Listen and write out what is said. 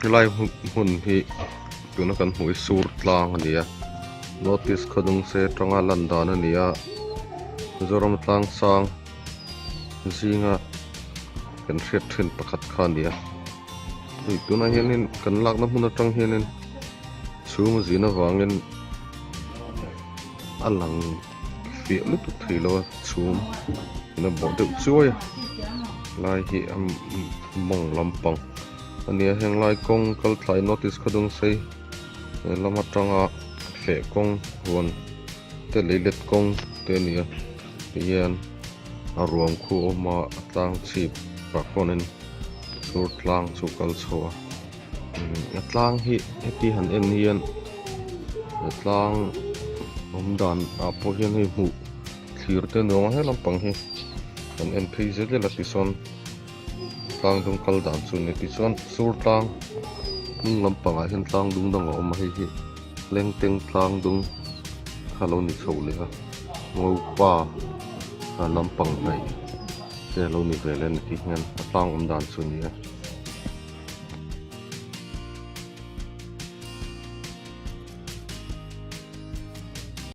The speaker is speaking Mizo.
Helai hmun hi tuna kan hmuh hi sur tlang a ni a north east khawdung se atanga lan dan a ni a Mizoram tlang sang zinga kan hriat thin pakhat kha a ni a hei tunah hianin kan lakna hmun atang hianin chhung a zin avangin a lang fiah lutuk thei lo a chhum in a bawh deuh chuai a lai hi a mawng lampang a ni a heng lai kawng kal thlai north east khawdung sei lam atanga feh kawng huan te leilet kawng te a ni a tihian a ruam khu a awm a a tlang chhip ah khuanin sur tlang chu a kal chho a a tlang hi heti han en hian a tlang awm dan ah pawh hian hei hmuh thlir te nuam a he lampang hi kan en phei zel zel a tichuan tlang dung kal dan chu a ni tichuan sur tlang hnung lampangah hian tlang dung dang a awm a hei hi lengteng tlang dung kha a lo ni chho leh a ngopa lampang hnaih te a lo ni ve leh a ni tih hian a tlang awm dan chu a ni a.